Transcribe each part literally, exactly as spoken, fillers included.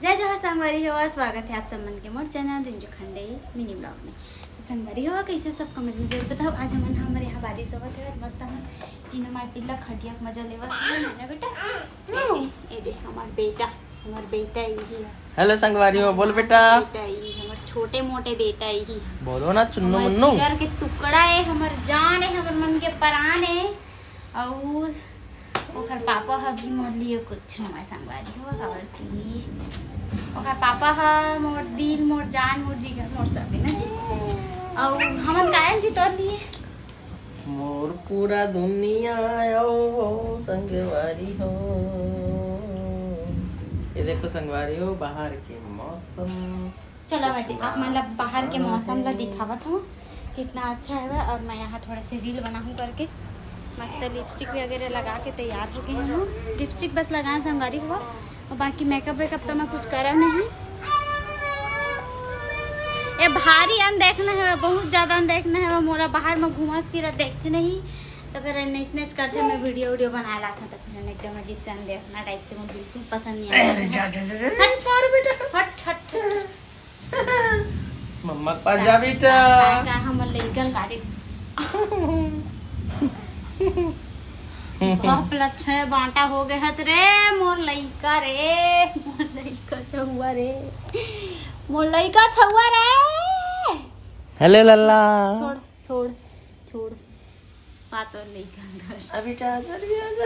जय जोहार संगवारी हो, स्वागत है आप सब मन के मोर चैनल रिंजू खंडे मिनी ब्लॉग में। तो संगवारी हो, कैसे सब कमेंट में जरूर बताओ। आज हमन हमर यहाँ बारिश होवत है, मस्त हम तीनों माई पिल्ला खटिया के मजा लेवत है ना बेटा। ए दे, ए दे, हमार बेटा, हमार बेटा यही है। हेलो संगवारी हो, बोल बेटा। बेटा यही, हमार छोटे मोटे बेटा यही है। बोलो ना चुन्नू हमार मुन्नू। जिगर के टुकड़ा है, हमार जान है, हमार मन के परान है। और ओखर पापा ह भी मोर लिए कुछ नवा संगवारी हो, काबर कि ओखर पापा ह मोर दिल, मोर जान, मोर जिगर, मोर सब है ना जी। और हमन गायन जी तोर लिए। मोर पूरा दुनिया आओ हो संगवारी हो। ये देखो संगवारी हो, बाहर के मौसम। चलो मैं दे-, आप मन ला बाहर के मौसम ला दिखावत हूँ, कितना अच्छा है। और मैं यहाँ थोड़ा से रील बनाऊँ करके मस्त लिपस्टिक वगैरह लगा के तैयार हो गई हूँ। लिपस्टिक बस लगाए संगवारी हो, और बाकी मेकअप वेकअप तो मैं कुछ करब नहीं। ये भारी अन देखना है, बहुत ज्यादा अन देखना है, मोला बाहर में घूमत फिरत देखते नहीं, तो फिर नैच नैच करते मैं वीडियो वीडियो बना लाता, तो फिर एकदम अजीब से अन देखना टाइप से मुझे बिल्कुल पसंद नहीं आता। अरे जा, जा, जा, जा, जा। हट, छोड़ बेटा। हट, हट, हट। मम्मा के पास जा बेटा। का, का हमर लइका गाड़ी। बाप ला छह बांटा हो गए हत रे, मोर लइका रे, मोर लइका छहुआ रे, मोर लइका छहुआ रे। हेलो लल्ला। छोड़, छोड़, छोड़। पातो लइका अंदर। अभी जा, जल्दी आ जा।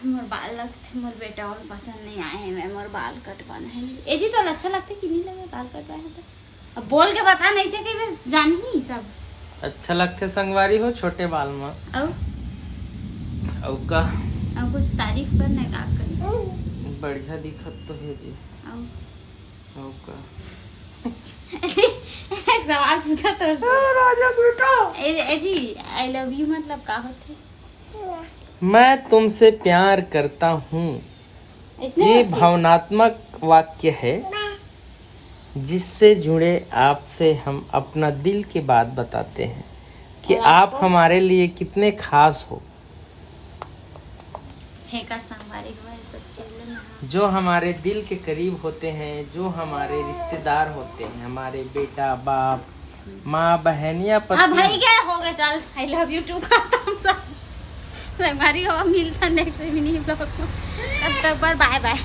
मोर बाल लगथे, मोर बेटा और पसंद नहीं आए हे, मैं मोर बाल कटवाना है। ए जी, तो अच्छा लगथे कि नहीं लगे बाल कटवाए हे तो? अब बोल के बता, नहीं से कहीं बस जानही सब। अच्छा लगथे संगवारी हो छोटे बाल में। अउ? अउ का? अउ कुछ तारीफ कर ना, का कर? बढ़िया दिखत तो है जी। अउ? अउ का? एक सवाल पूछा तो। ए, राजा बेटा। ए, ए जी, I love you मतलब का होथे? मैं तुमसे प्यार करता हूँ। इसने ये होथे? भावनात्मक वाक्य है जिससे जुड़े आपसे हम अपना दिल की बात बताते हैं कि और आप आपको? हमारे लिए कितने खास हो। हे का संगवारी हो, ये सब चीज ले ना। जो हमारे दिल के करीब होते हैं, जो हमारे रिश्तेदार होते हैं, हमारे बेटा, बाप, माँ, बहन या पत्नी। अब भाई क्या हो गया, चल, I love you too खत्म सब। संगवारी हो, मिलता next mini vlog में, तब तक पर bye bye।